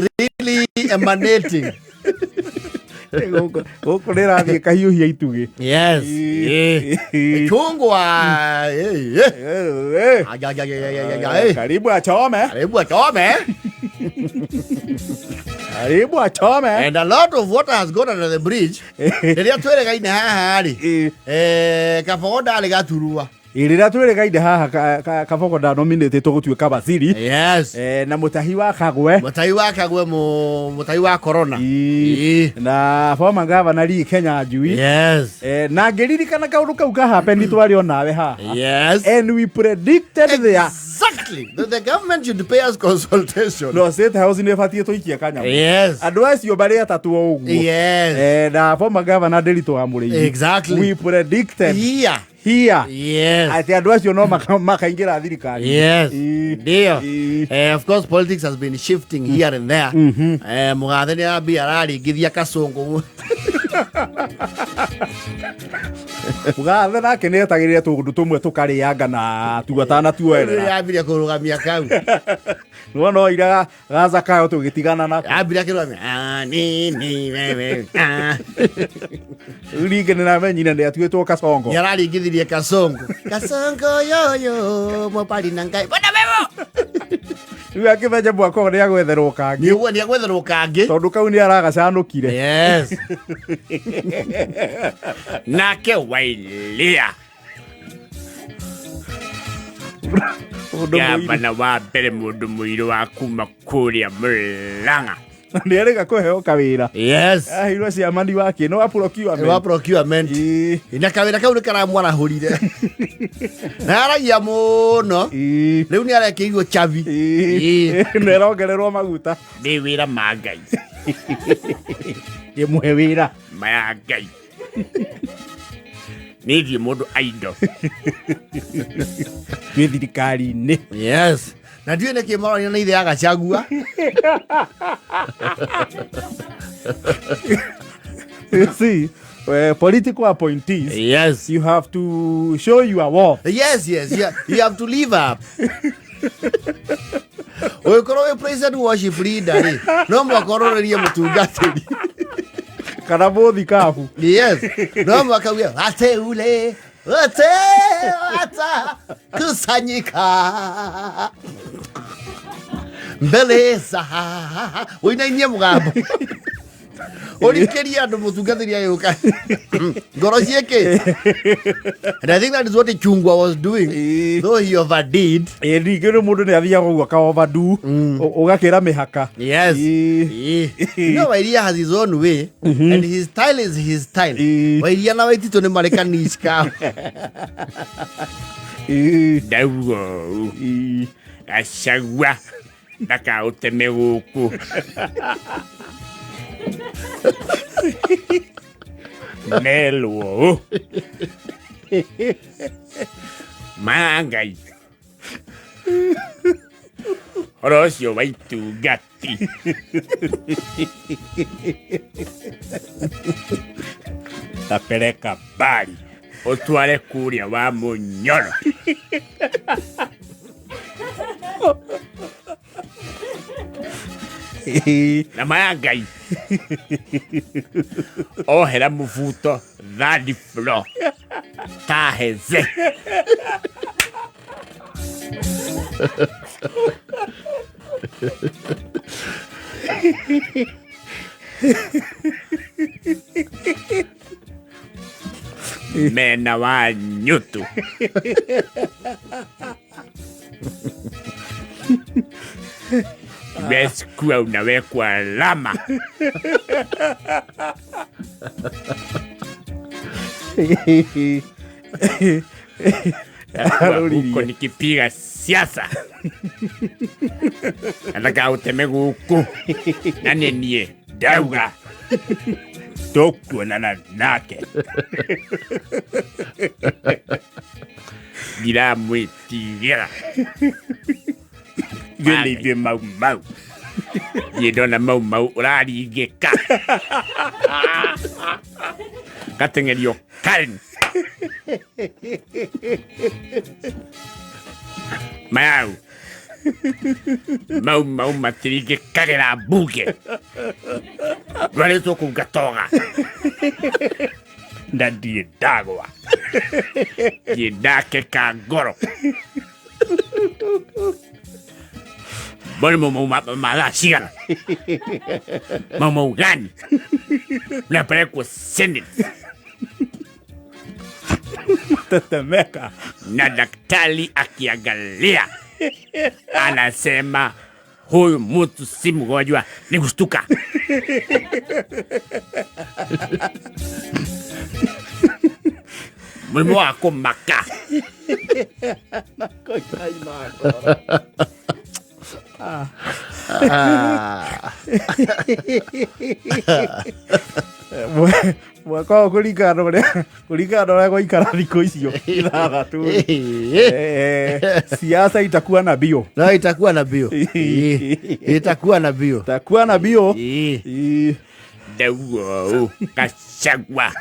really emanating. Gũkũ rĩrathiĩ kahiũhia itugĩ. Yes. Eh. Chungwa. Eh, eh. Eh, Ay, ay, ay, ay, ay, ay, ay. Karibu achome. Karibu achome. Karibu achome. And a lot of water has gone under the bridge. Rĩrĩa twĩrĩgaine haha rĩ, Eh. eh, Kabogo ndarĩ gaturua. Rĩrĩa twĩrĩgaine haha Kabogo ndanominĩtĩtwo gũtuĩka waziri. Yes. Eh, na mũtahi wa Kagwe. Mũtahi wa Kagwe mũtahi wa corona. Ii. Na former governor Lee Kenya Njui. Yes. Eh, na ngĩririkana kaũndũ kau kahapeni twarĩ o nawe haha. Yes. And we predicted there. Exactly. The government should pay us consultation. No, State House nĩ ĩbatiĩ tũikie kanyamũ. Yes. Andũ acio marĩ atatũ o ũguo. Yes. Eh, na former governor Ndiritu wa Mũrĩithi. Exactly. We predicted Here. here Yes. atĩ andũ acio no makaingĩra thirikari. Yes. Ii. Ndio. Ii. Eh, of course politics has been shifting here and there. Eh, Mugathe nĩ arambia araringithia Kasongo. Mũgathe nake nĩ etagĩrĩre tũũndũ tũmwe tũkarĩanga na tuo atanatuoerera. Ambirie kũrũgamia kau. Nĩwona oira gaza kayo tũgĩtigana nako. Ambirie akĩrũgamia. Ah, ni ni wewe. Ah. Rĩu ningĩ nĩramenyire nĩ atuĩtwo Kasongo. Nĩ araringithirie Kasongo. Kasongo yoyo mopali na ngai. Bona wewe. Rĩu akĩmenya mwaka ũyũ nĩagwetherwo kangĩ. Nĩ nĩ agwetherwo kangĩ. Tondũ kau nĩ aragacanũkire. Yes. Nake Wailia. Mũndũ mũirũ. Gavana wa mbere mũndũ mũirũ wa kuma kũrĩa Murang'a. Nĩ erĩga kũheo kawĩra. Yes. Aheirwo ciamani wa kĩ? Nĩ wa procurement. Wa procurement. Ii. Na kawĩra kau nĩ karamwarahũrire. Na aragia mũno. Ii. Rĩu nĩ arekĩirwo chavi. Ii. Nĩ arongererwo maguta. Nĩ wĩra ma Ngai. Ĩmwe wĩra. Maya Ngai. Nĩ thiĩ mũndũ aindo. Twĩ thirikari-inĩ. Yes. Na ndiũĩ nĩkĩ maronio nĩ ithe ya Gachagua. You see, political appointees, Yes. you have to show your worth. Yes. You have to live up. Ũgĩkorwo wĩ praise and worship leader rĩ, no mũhaka ũrorerie mũtungatĩri. Kana mũthikabu. Yes. No mũhaka uge wateule wote watakusanyika mbele za ũinainie mũgambo ũrikĩrie andũ mũtungatĩri agĩũka ngoro ciĩkĩ. And I think that is what Chungwa was doing, though he overdid. Ĩ ningĩ rĩ mũndũ nĩ athiaga ũguo aka overdo, ũgakĩra mĩhaka. Yes. Ĩ. You know, Wairia has his own way, and his style is his style. Ĩ. Wairia na Waititũ nĩ marĩ kanici kao. Ĩ. Ndauga ũũ. Ĩ. Gachagua ndakaũteme gũkũ. Melwo ũũ. Ma Ngai. Ũhoro ũcio wa itungati. Tapeleka mbari ũtware kũrĩa wa Mũnyoro. Na maya Ngai ohera mũbuto third floor kaheze. Mena wa nyutu. Wesikuwa unawekwa alama. Huko nikipiga siasa nataka uteme guku na nĩ niĩ ndauga tũkuonana nake ndiramwĩtigĩra. Ithuĩ nĩ ithuĩ Mau Mau. Niĩ ndona Mau Mau ũraringĩka gateng'erio Karen. Mayau. Mau Mau matiringĩkagĩra mbunge, ndwarĩtwo kũu ngatoga na ndirĩ ndagwa, ndirĩ ndakeka ngoro. Mbona mau mathaa cigana? Mau Mau gani napelekwo Senate? Tetemeka. Na daktari akiangalia anasema huyu mtu si mgonjwa, ni kushtuka. Mũrimũ wa kũmaka. Mwaka ũyũ kũringana na ũrĩa gwaikara thikũ icio 6 siasa itakuwa na bio. No, itakuwa na bio. Itakuwa na bio. Itakuwa na bio. Ndauga ũũ Gachagua.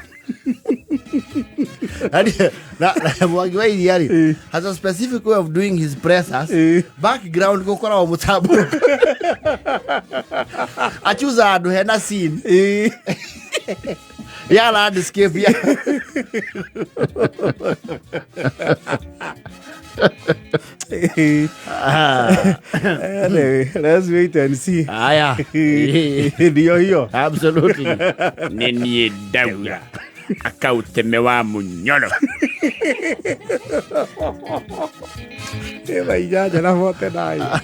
Na Mwangi wa Iria rĩ has a specific way of doing his pressers. Background gũkoragwo mũtambo achuza handũ hena scene ya landscape ya. Anyway, let's wait and see. Haya. Ndio hiyo. Absolutely. Nĩ niĩ ndauga akauteme wa mũnyoro. 8:49.